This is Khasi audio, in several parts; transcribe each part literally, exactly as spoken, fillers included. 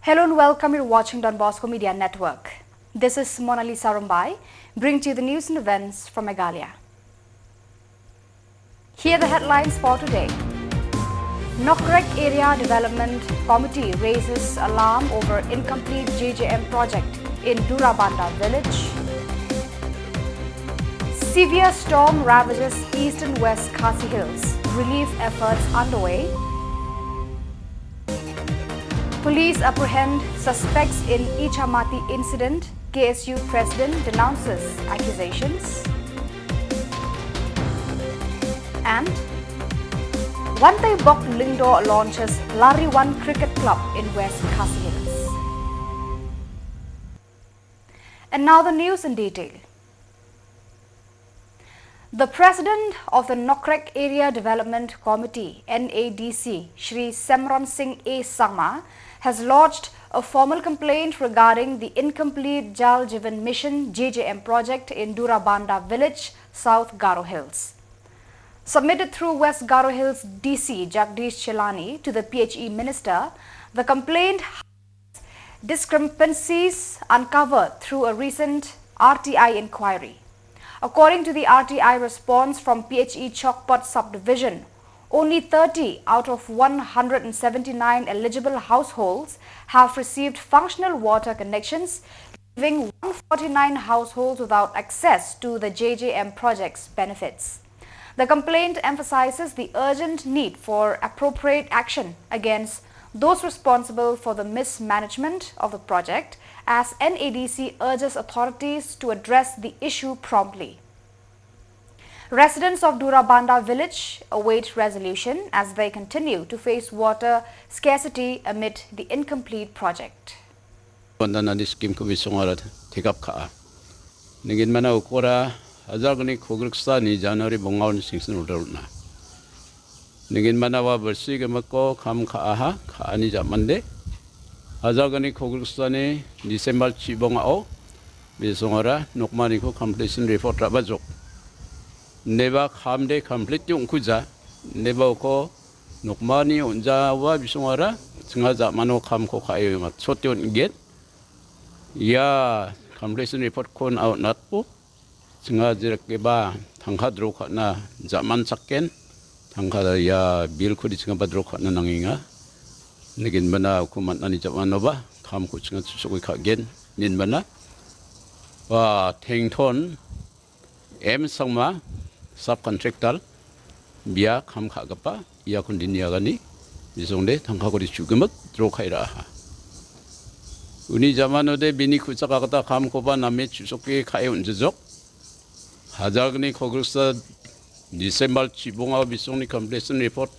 Hello and welcome. You're watching Don Bosco Media Network. This is Mona Lisa Rumbai, bringing to you the news and events from Meghalaya. Here are the headlines for today. Nokrek Area Development Committee raises alarm over incomplete J J M project in Durabanda village. Severe storm ravages eastern West Khasi Hills. Relief efforts underway. Police apprehend suspects in Ichamati incident. K S U president denounces accusations. And Wanteibok Lyngdoh launches Lariwan Cricket Club in West Khasi Hills. And now the news in detail. The president of the Nokrek Area Development Committee, N A D C, Shri Semron Singh A Sangma, has lodged a formal complaint regarding the incomplete Jal Jeevan Mission, J J M, project in Durabanda village, South Garo Hills. Submitted through West Garo Hills D C Jagdish Chelani to the P H E minister, the complaint discrepancies uncovered through a recent R T I inquiry. According to the R T I response from P H E Chokpot subdivision, only thirty out of one hundred and seventy-nine eligible households have received functional water connections, leaving one forty-nine households without access to the J J M project's benefits. The complaint emphasizes the urgent need for appropriate action against those responsible for the mismanagement of the project, as N A D C urges authorities to address the issue promptly. Residents of Durabanda village await resolution as they continue to face water scarcity amid the incomplete project. Banda nani scheme ko bisong ara take up kha. Ningin mana ukora hajar gani khogrik sa ni January bongaun singsin udar na. Ningin mana wa bersih ke mako kham kha aha kha ani jaman de. Hajar gani khogrik sa ni December chi bongao bisong ara nokmani ko completion report raba jok. Neba kham de complete yung kuja neba ko nokmani unja wa bisong ara singa jaman o kham ko kha ayo mat sot yon get. Ya completion report kon out nat po. Singa jirek ke ba thangkha dro kha na jaman sakken thangkha ya bill ko di singa ba dro kha na nanginga. Nigin bana ko mat nani jaman no ba kham ko singa susuk kha gen nin bana. Wa Thengthon M Sangma subcontractor bia kham kha gapa. Ia kun din ia gani bisong de thangkha ko di chu gemek dro khai ra ha. Uni jaman ode bini khucha ka kata kham ko ba name chu sok ke khai un jejok. Hajar gani khogrik sa December chi bonga bisong ni completion report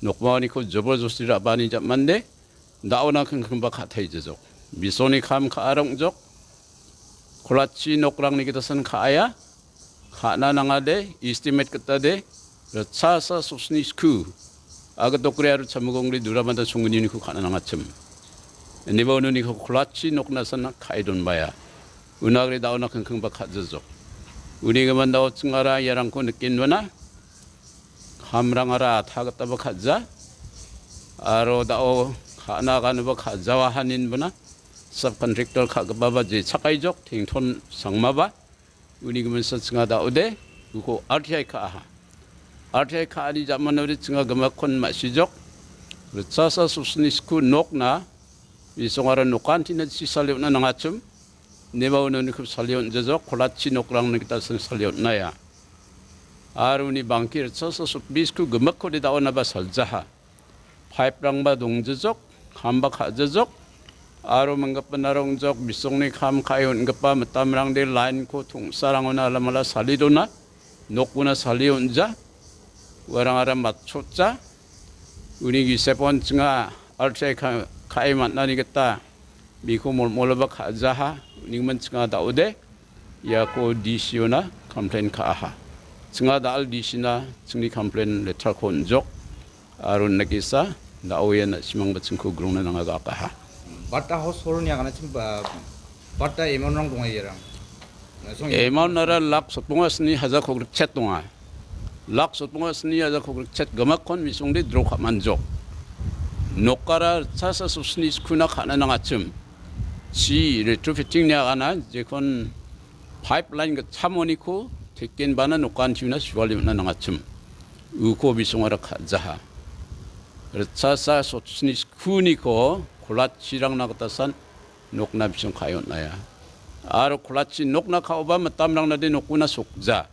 nokma ni ko jobor josti ra bani jaman de. Dauna kheng kheng ba kha thai jejok. Bisong ni kham kha arong jok. Khulachi nokrang ni kita san kha aya. Khana nanga de estimate kata de rachasa susni sku. Aga tokri aru chamugong de dura mata sungni ni ku khana nanga chem. Ni ba unu ni ku khulachi nokna san khai don baya. Unagri dauna kheng kheng ba kha jejok. Uni gaman dau chingara yarang ko nekin wana. Hamrang ara tha kata ba kha ja. Aro dau khana kan ba kha jawa hanin bana. Subcontractor kha ba ba je chakai jok Thengthon Sangma ba. Uni gmen sa chinga da ode uko R T I kha aha. R T I kha ani jaman ode chinga gama kon ma sijok. Rachasa susni sku nokna bisong ara nokan tina si saliot na nangachum. Neba uni uni kup saliot jejok khulachi nokrang ni kita sen saliot na ya. Ar uni bangki rachasa suk bisku gama ko de dauna ba saljaha. Pipe rang ba dong jejok, kham ba kha jejok. Aro menggap penarong jok bisong ni kham kha ayun gepa metam rang de line ko thung sarang ona lamala sali dona. Nok una sali unja. Warang ara mat chotja. Uni gi sepon chinga archai kha kha ay mat nani geta. Biko mol mol ba kha jaha. Uni man chinga da ode. Ia ko D C ona complain kha aha. Chinga da al D C na chingni complain letter ko njok. Arun na kisa da oya na simang ba chingko grung na nanga ga kha aha. Bata household nya kana chim ba bata amount rang dunga yerang. Amount nara lak sotpunga sni hajar khogrik chet dunga. Lak sotpunga sni hajar khogrik chet gama kon misung de dro kha manjok. Nokkara rtsa sa sosni skuna khana nang achim. Si retrofitting nia gana, jekon pipeline ga chamoni ko, tekin bana nokan chuna siwali na nang achim. Uko bisong ara kha jaha. Rtsa sa sosni skuni ko, kulat chirang na katasan, nokna bisong khayon naya. Aro kulat chi nokna kha oba matam rang na de nokuna sokja.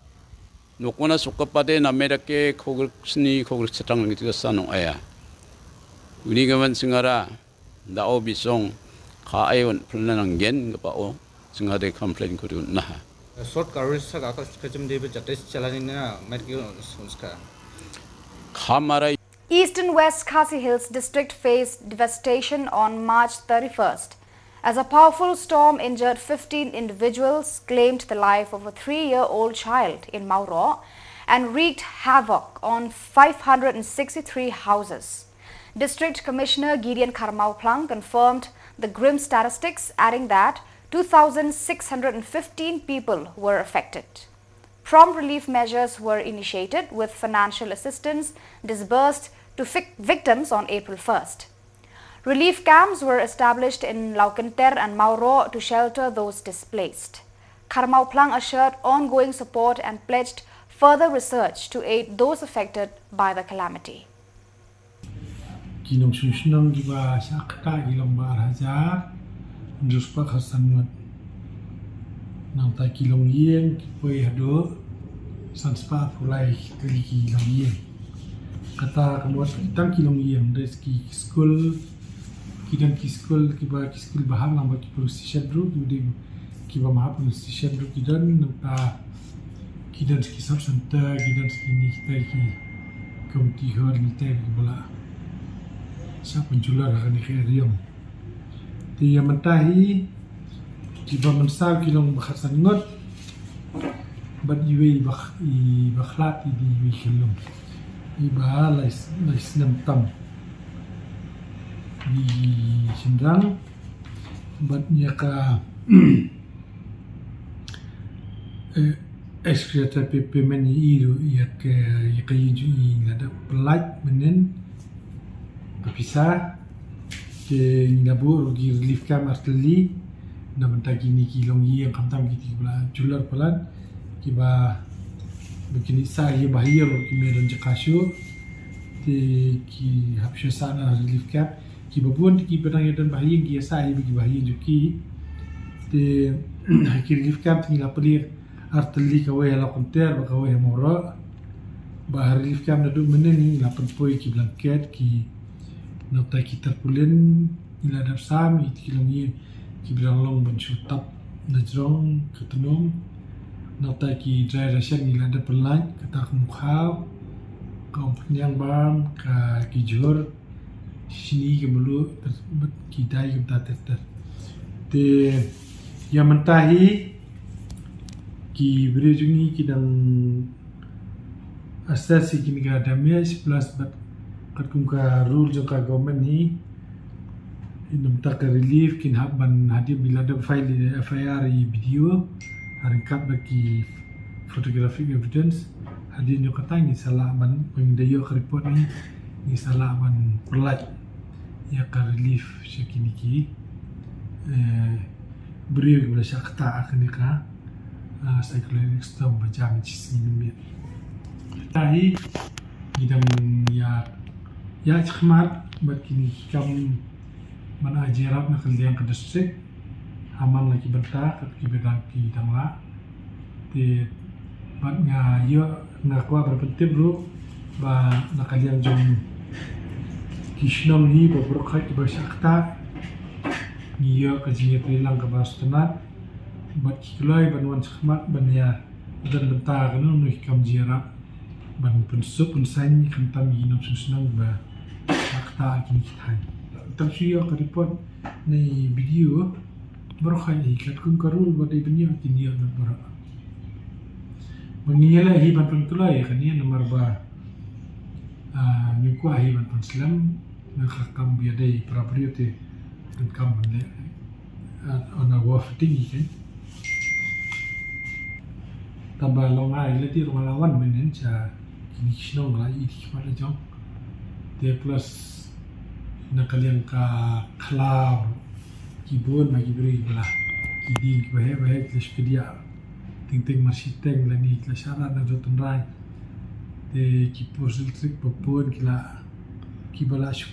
Nokuna sokapade na merake khogrik sni khogrik setang nang itu sa nong aya. Uni gaman singara, dao bisong, kha ayon pelna nang gen gapa o, singade complain kuri naha. Short coverage sa ka ka kajam de be jate chalani na merke sonska. Khamara Eastern West Khasi Hills district faced devastation on March thirty-first as a powerful storm injured fifteen individuals, claimed the life of a three-year-old child in Mawroh, and wreaked havoc on five hundred sixty-three houses. District Commissioner Gideon Kharmauplang confirmed the grim statistics, adding that two thousand six hundred fifteen people were affected. Prompt relief measures were initiated, with financial assistance disbursed to fic- victims on April first. Relief camps were established in Lawkynter and Mawroh to shelter those displaced. Kharmauplang assured ongoing support and pledged further research to aid those affected by the calamity. Ki nongshong shnong kiba shah kata ki long ba ar hajar hynriew spah khatsan ngut. Nangta ki longïing ki poi haduh san spah phew lai tylli ki longïing. Kata ka mut tang ki longïing, da ki skul, ki don ki skul kiba, ki skul ba hap lang bad ki police station ruh, ki dei kiba ma hap police station ruh ki don, nangta ki don ki sub center, ki don ki ni kita ki community hall, kita kiba la shah pynjulor ha kane ka area. Te ïa mynta hi kiba mynsaw ki long ba khatsan ngut bad iwei ba, iba khlad i dei iwei khyllung, iba lai, lai snem tam, i shynrang. Bad ïa ka eh, excavator pay-, payment i ruh ïa ka, ïa ka ïing jong i, ngi la dep pynlait mynnin ka pisa. Te ngi la buh ruh ki relief camp artylli na bynta kine ki longïing, khamtam kiti kiba la julor palat, kiba, ba kine sah ïa ba ha ïing ruh kim don jaka shuh. Te ki hap shuh sah na relief camp. Kiba bun te kiba dang ïa don ba ha ïing ki ïa sah ïa ba ki ba ha ïing jong ki. Te ha ki relief camp te ngi la plie artylli, kawei ha Lawkynter bad kawei ha Mawroh. Ba ha relief camp naduh mynnin ngi la pynpoi ki blanket, ki nangta ki tarpaulin, ngi la dep sam ïa ki longïing kiba dang long ban shu tap na jrong ka tnum. Nangta ki dry ration ngi la dep pynlait, kata ka mukhaw, ka umphniang bam, ka, ki jhur, shini, ki mluh, bad ki dai, kumta ter ter. Te ïa mynta hi ki briew jong ngi ki dang assess ïa kine ka damage, plus bad katkum ka rule jong ka government hi, na bynta ka relief kin hap ban, hadien ba la dep file ïa ka F I R ïa i B D O, ha ryngkat bad ki photographic evidence. Hadien jong kata ngi sa lah ban, ba ngi da ïoh ka report ne, ngi sa lah ban pynlait ïa ka relief sha kine ki, eh, briew kiba la shah ktah ha kane ka, ah, cyclonic storm ba jia mynta shi sngi mynmiet. Te hi ngi dang ïa, ïa shakhmat bad kine ki kam ban ai jingïarap na ka liang ka district. Ha man la ki bynta kat kiba dang, ki dang lah. Te bad nga ïoh, nga kwah ban pyntip ruh ba na ka liang jong ki shnong hi ba baroh khoit kiba shah ktah, ngi ïoh ka jingïatreilang kaba sngewtynnat. Bad ki kloi ban wan shakhmat ban ïa don bynta kano kano ki kam jingïarap ban pynsuk pynsaiñ, khamtam ïa ki nongshong shnong ba shah ktah ha kine ki thaiñ. Tang shu ïoh ka report ne B D O, baroh khoit hi katkum ka rule ba dei ban ïoh, kin ïoh bad baroh. Ba ngi ïaleh hi ban pynkloi ïa kane namar ba, ah, ngim kwah hi ban pynslem, na ka kam ba ïadei para briew te, donkam ban leh, ah, on a war footing hi kein. Tangba long ai leh te ruh nga la wan mynnin sha kine ki shnong, la ïohi ki khmat la jong. Te plus Na ka liang ka khlaw, ki bun ma ki briew ki ba la, ki dieng ki ba heh ba heh ki la shu kdiah. Teng teng mar shiteng lane ki la shah rat na jot tynrai. Te ki post electric ba bun ki la, ki ba la shu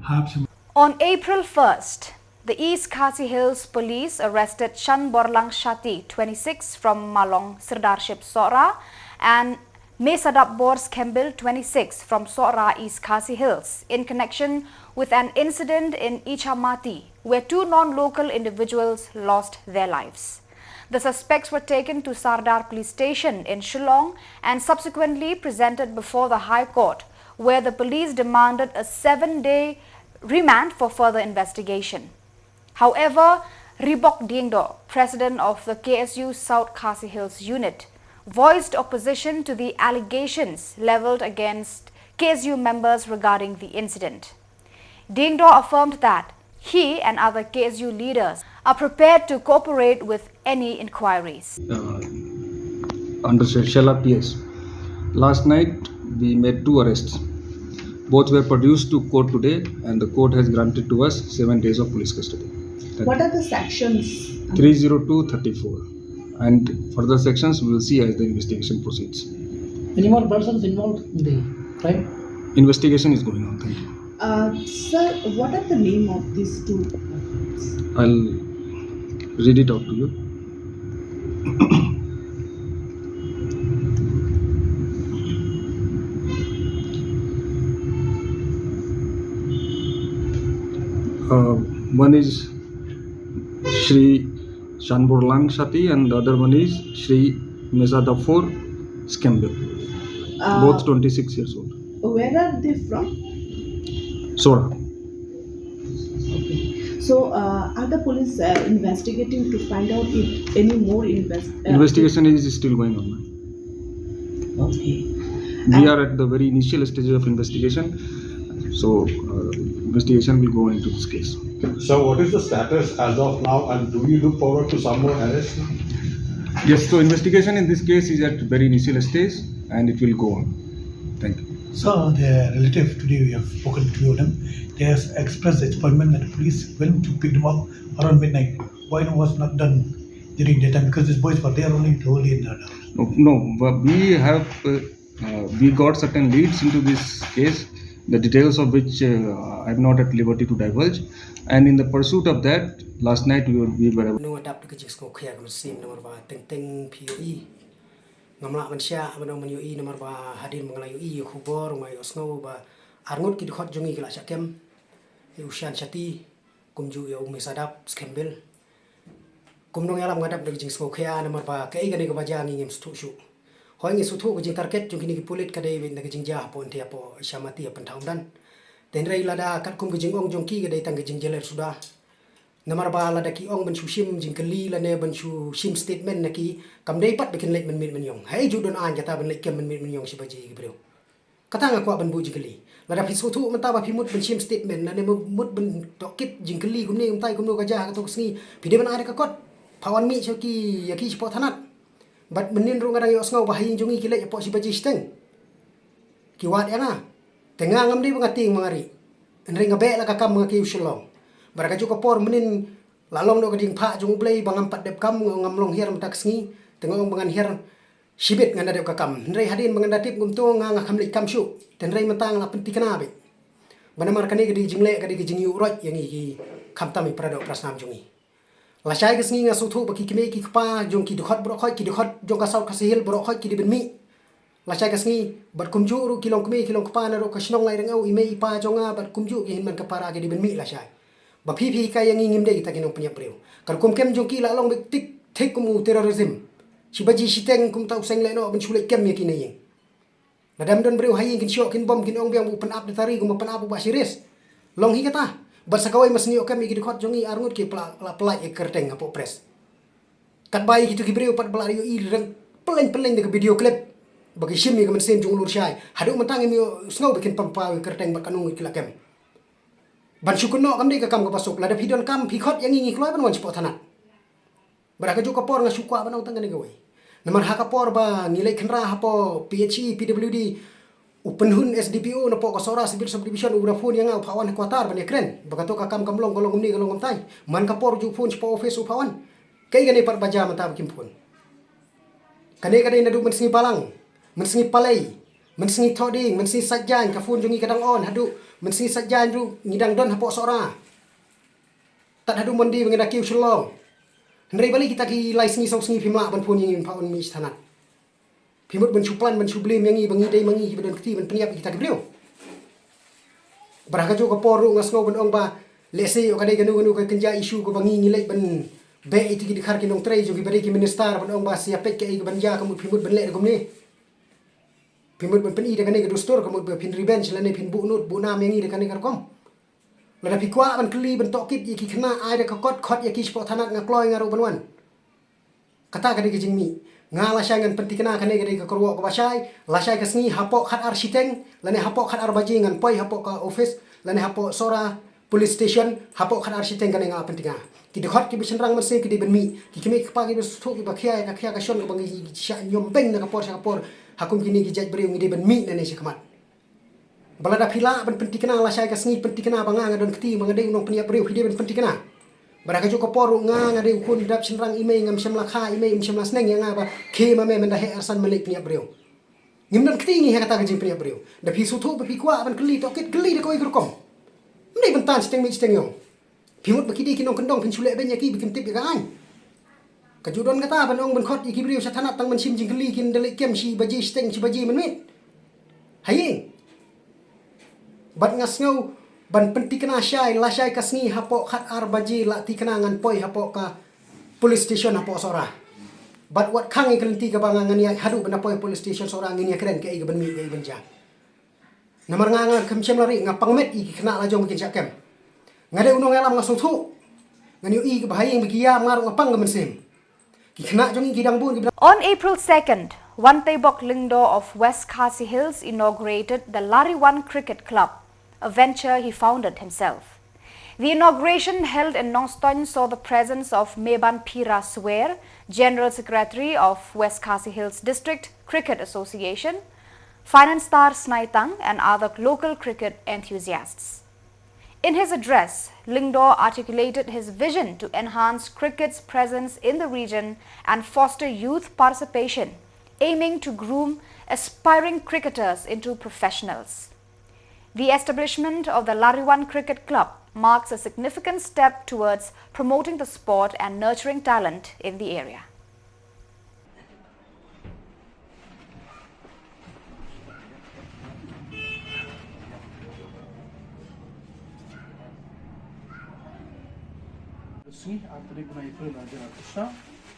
hap sha. On April first, the East Khasi Hills Police arrested Shanborlang Shati, twenty-six, from Malong Sirdarship Sohra, and Mesadapbor Skembil, twenty-six, from Sohra, East Khasi Hills, in connection with an incident in Ichamati, where two non-local individuals lost their lives. The suspects were taken to Sardar Police Station in Shillong and subsequently presented before the High Court, where the police demanded a seven-day remand for further investigation. However, Ribok Diengdoh, president of the K S U South Khasi Hills Unit, voiced opposition to the allegations levelled against K S U members regarding the incident. Diengdoh affirmed that he and other K S U leaders are prepared to cooperate with any inquiries. Uh, under Shella P S. Last night, we made two arrests. Both were produced to court today, and the court has granted to us seven days of police custody. Thank you. What are the sections? Three zero two thirty-four. And further sections we will see as the investigation proceeds. Any more persons involved in the crime? Investigation is going on. Thank you. Uh, sir, what are the name of these two persons? I'll read it out to you. Uh, one is Shri Shanborlang Shati and the other one is Shri Mesadapbor Skembil. Uh, both twenty-six years old. Where are they from? Sohra. Okay. So, uh, are the police, uh, investigating to find out if any more invest-, uh, investigation is still going on, ma'am. Okay. We are at the very initial stages of investigation. So, uh, investigation will go into this case. So, what is the status as of now, and do we look forward to some more arrests? Yes, so investigation in this case is at very initial stage and it will go on. Thank you. So, the relative today, we have spoken to them. They have expressed disappointment that the police went to pick them up around midnight. Why was not done during daytime? Because these boys were there only the whole day in the dark. No, no, but we have, uh, uh, we got certain leads into this case, the details of which, uh, I am not at liberty to divulge. And in the pursuit of that, last night we were, we were able. Nang ïadap da ka jingsngewkhia ka mynsiem namar ba teng teng phi ïohi. Ngam lah ban shah ban ong ban ïohi namar ba hadien ba nga la ïohi ïa ka khubor nga ïohsngew ba arngut ki dkhot jong ngi ki la shah kem. Ïa u Shan Shati, kumjuh ïa u Mesadap Skembil. Kumno nga ïalam nga dap da ka jingsngewkhia namar ba kaei kane kaba jia ngi ngim sngewthuh shuh. Hooid ngi sngewthuh ka jingtarget jong kine ki pulit ka dei ban da ka jingjia hapoh India hapoh Ichamati ha Pynthak Umdan. Hynrei lada katkum ka jingong jong ki ka dei tang ka jingjia ler suda. Namar ba lada ki ong ban shu shim jingkylli lane ban shu shim statement na ki kam dei pat ba kin leit mynmiet mynïong. Haei ju don aiñ kata ban leit kem mynmiet mynïong shi baje ïa ki briew. Kata nga kwah ban buh jingkylli. Lada phi sngewthuh mynta ba phi mut ban shim statement lane mut ban tohkit jingkylli kumne kumtai kumno ka jia ha kato ka sngi. Phi dei ban ai da ka kot. Pha wan mih sha ki ïa ki shapoh thanat. Bad mynnin ruh nga dang ïohsngew ba ha ïing jong ngi ki leit hapoh shi baje shiteng. Ki wad ïa nga. Te nga ngam dei ba nga tieng ma nga rieh. Hynrei nga beh la ka kam nga kiew Shillong. Bad ha kajuh ka por mynnin la long noh ka diengphah jong U Blei ba ngam pat dep kam, ngam long hiar mynta ka sngi. Te nga ong ba ngan hiar shibit ngan da dep ka kam. Hynrei hadien ba ngan da tip kumto nga nga kham leit kam shuh. Te hynrei mynta nga la pynthikna beit. Ba namar kane ka dei ka jingleh ka dei ka jingïuh roit ïa ngi ki khamtam i para doh para snam jong ngi. Lashai ka sngi nga sngewthuh ba ki kmie ki kpa jong ki dkhot baroh khoit, ki dkhot jong ka South Khasi Hills baroh khoit ki dei ban mih lashai ka sngi, bad kumjuh ruh ki longkmie ki longkpa naduh ka shnong Lairyngew, i mei i pa jong nga bad kumjuh ki hynmen ka para ki dei ban mih lashai. Ba phi phi hikai ïa ngi ngim dei kita ki nongpynïap briew. Ka rukom kem jong ki la long beit thik thik kum u terrorism. Shi baje shiteng kumta u seng lehnoh ban shu leit kem ïa ki na ïing. Lada ym don briew ha ïing kin shoh kin bom kin ong biang ba u pynap da tari kumba pynap u Bah Shiris. Long hi kata. Bad sa kawei ma sngewthuh kem ïa ki dkhot jong ngi arngut ki pla-, la pynlait ïa ka kyrteng hapoh press. Katba ïa kito ki briew pat ba la ïohi reng pyllein pyllein da ka video clip. Ba ki shim ïa ka mynsiem jong u lurshai. Haduh mynta ngim ïohsngew ba kin pynpaw ïa ka kyrteng bad ka nong ki la kem. Ban shu kynnoh kam dei ka kam kaba suk. Lada phi don kam phi khot ïa ngi ngi kloi ban wan shapoh thanat. Bad ha kajuh ka por nga shu kwah ban ong tang kane kawei. Namar ha ka por ba ngi leit khynra hapoh P H E, P W D, U pynhun S D P O napoh ka Sohra Civil Subdivision u da phone ïa nga, u phah wan ha quarter ban ïakren ba kato ka kam kam long, ka long kumne, ka long kumtai. Man ka por ju phone shapoh office u phah wan. Kaei kane pat ba jia mynta ba kim phone? Kane ka dei naduh mynsngi Balang, mynsngi Palei, mynsngi Thohdieng, mynsngi Saitjaiñ ka phone jong ngi ka dang on, haduh mynsngi Saitjaiñ ruh ngi dang don hapoh Sohra. Tad haduh Monday ba ngi da kiew Shillong. Hynrei balei kita ki lai sngi saw sngi phim lah ban phone ïa ngi ban phah wan mih sha thanat? Phi mut ban shu plan, ban shu blame ïa ngi ba ngi dei ma ngi kiba don kti ban pynïap ïa kita ki briew. Bad ha kajuh ka por ruh nga sngew ban ong ba lehse ïoh ka dei kano kano ka kynja issue kaba ngi ngi leit ban beh ïa ki dkhar ki nongtrei jong kiba dei ki minister ban ong ba sia peit kaei kaban jia, ka mut phi mut ban leh da kumne. Phi mut ban pyni da kane ka dustur, ka mut ba phin revenge lane phin buh nud buh nam ïa ngi da kane ka rukom. Lada phi kwah ban kylli ban tohkit ïa ki khynnah, ai da ka kot, khot ïa ki shapoh thanat, nga kloi nga ruh ban wan. Kata ka dei ka jingmih. Nga lashai ngan pynthikna, kane ka dei ka kyrwoh kaba shai. Lashai ka sngi hapoh khatar shiteng lane hapoh khatar baje ngan poi hapoh ka office lane hapoh Sohra Police Station hapoh khatar shiteng, kane nga pynthikna. Ki dkhot kiba shynrang mynsiem ki dei ban mih. Ki kmie ki kpa kiba sngewthuh kiba khia ïa ka khia ka shon kaba ngi shah ñiom beiñ na ka por sha ka por ha kum kine ki jait briew, ngi dei ban mih nangne shakhmat. Ba lada phi lah ban pynthikna lashai ka sngi, pynthikna ba nga nga don kti, ba nga dei u nongpynïap briew, phi dei ban pynthikna. Bad ha kajuh ka por ruh nga nga dei u khun dap shynrang, i mei ngam shym la kha, i mei um shym la sneng ïa nga ba khie ma me mynta heh arsan me leit pynïap briew. Ngim don kti ngi ha kata ka jingpynïap briew. Da phi sngewthuh ba phi kwah ban kylli tohkit, kylli da kawei ka rukom. Ym dei ban tan shiteng mih shiteng ïong. Phi mut ba ki dei ki nongkyndong phin shu leh beiñ ïa ki ba kim tip ïa ka aiñ. Ka ju don kata ban ong ban khot ïa ki briew sha thanat tang ban shim jingkylli, kin da leit kem shi baje shiteng, shi baje mynmiet. Ha ïing. Bad nga sngew ban pynthikna shai, lashai ka sngi hapoh khatar baje la thikna ngan poi hapoh ka police station hapoh Sohra. Bad wat khang ïa ka lynti kaba nga ngan ïaid haduh ban da poi police station Sohra, ngin ïakren kaei kaban mih kaei ban jia. Namar nga nga kham shem la ri, nga pang met ïa ki khynnah la jong ba kin shah kem. Nga dei u nongïalam, nga sngewthuh. Ngan ïohi kaba ha ïing ba ki ïam nga ruh nga pang ka mynsiem. Ki khynnah jong ngi ki dang bun ki ba. On April second, Wanteibok Lyngdoh of West Khasi Hills inaugurated the Lariwan Cricket Club, a venture he founded himself. The inauguration held in Nongstoiñ saw the presence of Meban Phira Swer, General Secretary of West Khasi Hills District Cricket Association, Finance Star Snaitang, and other local cricket enthusiasts. In his address, Lyngdoh articulated his vision to enhance cricket's presence in the region and foster youth participation, aiming to groom aspiring cricketers into professionals. The establishment of the Lariwan Cricket Club marks a significant step towards promoting the sport and nurturing talent in the area. Sngi, ar tarik bnai April, ar hajar arphew saw,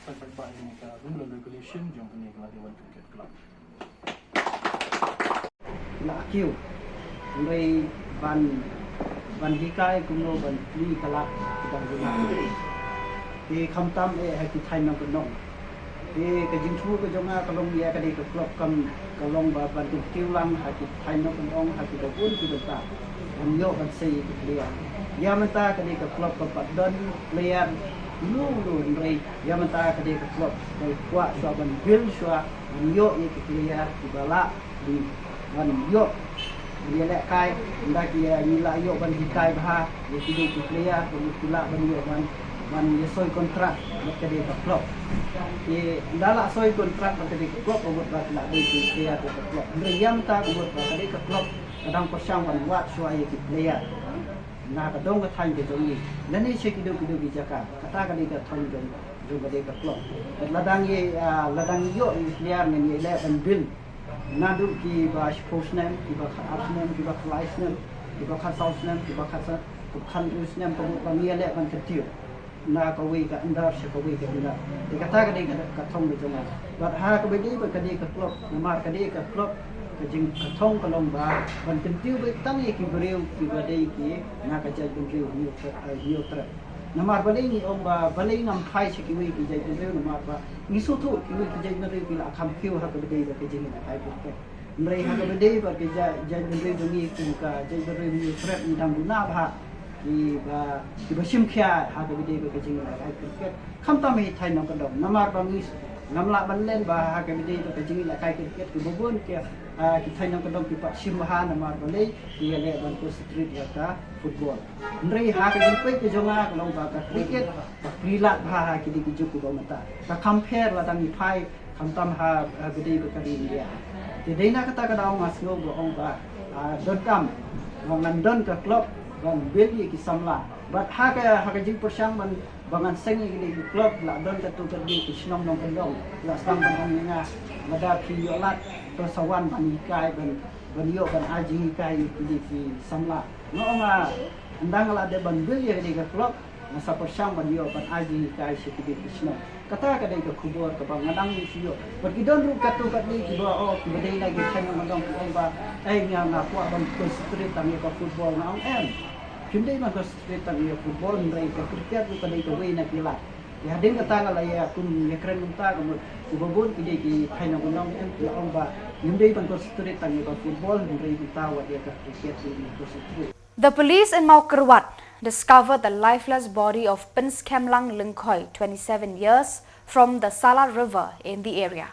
sa ka ba ïa ka rule and regulation jong kane ka Lariwan Cricket Club. La kiew. Hynrei ban, ban hikai kumno ban plie ka lad ki dang duna. Te khamtam eh ha ki thaiñ nongkyndong. Te ka jingthmu ka jong nga ka long ïa ka dei ka club kam ka long ba ban kyntiew lang ha ki thaiñ nongkyndong, ha ki ba bun ki bynta. Ban ïoh ban sei ïa ki player. Ïa mynta ka dei ka club kam pat don player lu lu, hynrei ïa mynta ka dei ka club ka kwah shuwa ban build shuwa ban ïoh ïa ki player kiba lah ban ïoh ban ïalehkai, ynda ki, eh, ngi la ïoh ban hikai bha ïa kito ki player, ka mut ki lah ban ïoh ban, ban ïa soi kontrak bad ka dei ka club. Te ynda la soi kontrak bad ka dei ka club, ka mut ba ki lah dei ki player ka dei ka club. Hynrei ïa mynta ka mut ba ka dei ka club ka dang pyrshang ban wad shuwa ïa ki player na ka dong ka thaiñ ka jong ngi, lane sha kido kido ki jaka. Kata ka dei ka thong jong, jong ka dei ka club. Bad lada ngi, ah, lada ngi ïoh ïa ki player, ngan ïaleh ban build. Naduh kiba shiphew snem, kiba khatar snem, kiba khatlai snem, kiba khatsaw snem, kiba khatsa-, kiba khathynriew snem, ka mut ba ngi ïaleh ban kyntiew na kawei ka under sha kawei ka under. Te kata ka dei ka, ka thong ka jong nga. Bad ha kaba dei ba ka dei ka club, namar ka dei ka club, ka jing, ka thong ka long ba ban kyntiew beit tang ïa ki briew kiba dei ki na ka jaitbynriew Hynñiewtrep, eh, Hynñiewtrep. Namar balei ngi ong ba balei ngam phai sha kiwei ki jaitbynriew, namar ba ngi sngewthuh kiwei ki jaitbynriew ki la kham kiew ha kaba dei ba ka jingïalehkai cricket. Hynrei ha kaba dei ba ka jait, jaitbynriew jong ngi kum ka jaitbynriew Hynñiewtrep ngi dang duna bha kiba, kiba shim khia ha kaba dei ba ka jingïalehkai cricket. Khamtam ha ki thaiñ nongkyndong, namar ba ngi ngam lah ban len ba ha kaba dei ba ka jingïalehkai cricket kiba bun ki Ah, ki thaiñ nongkyndong ki pat shim bha namar balei ki ïaleh ban concentrate ïa ka football. Hynrei ha ka jingpeit ka jong nga ka long ba ka cricket ka plie lad bha ha kine ki juk kiba mynta. Ka compare la dang i phai khamtam ha, ha ka dei ba ka ri India. Te dei na kata ka daw nga sngew ba ong ba, ah, donkam ba ngan don ka club ban build ïa ki samla. Bad ha ka, ha ka jingpyrshang ban ba ngan seng ïa kine ki club, la don katto katne ki shnong nongkyndong la sdang ban ong ïa nga, lada phi ïoh lad to sa wan ban hikai, ban, ban ïoh ban ai jinghikai ïa kine ki samla. Nga ong, ah, ynda nga la dep ban build ïa kine ka club, nga sa pyrshang ban ïoh ban ai jinghikai sha kine ki shnong. Kata ka dei ka khubor kaba nga dang shu ïoh. Bad ki don ruh katto katne kiba, oh, kiba dei na ki thaiñ nongkyndong ki ong ba, eh, nga, nga kwah ban concentrate tang ïa ka football, nga ong em. Phim dei ban concentrate tang ïa football, hynrei ka cricket ruh ka dei kawei na ki lad. Te hadien kata nga la ïa kum ïa kren mynta ka mut kiba bun ki dei ki thaiñ nongkyndong em ki la ong ba phim dei ban concentrate tang ïa ka football, hynrei mynta wat ïa ka cricket ruh ïa concentrate. The police in Mawkyrwat discovered the lifeless body of Pynskemlang Lyngkhoi, twenty-seven years, from the Sala River in the area.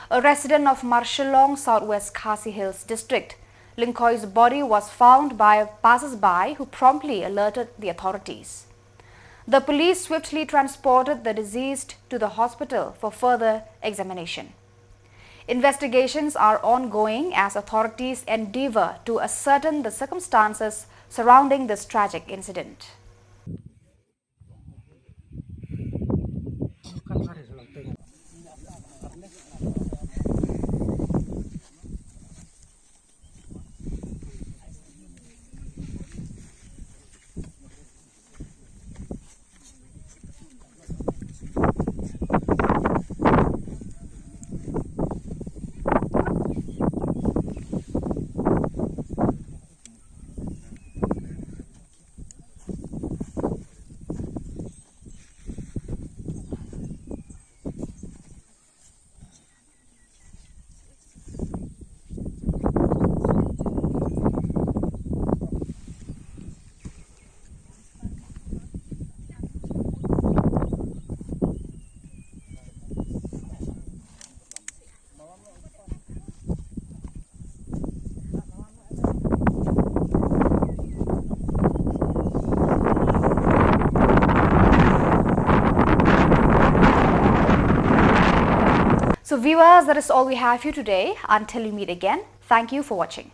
A resident of Marshillong, Southwest Khasi Hills District, Lyngkhoi's body was found by passers-by who promptly alerted the authorities. The police swiftly transported the deceased to the hospital for further examination. Investigations are ongoing as authorities endeavor to ascertain the circumstances surrounding this tragic incident. So viewers, that is all we have for you today. Until we meet again, thank you for watching.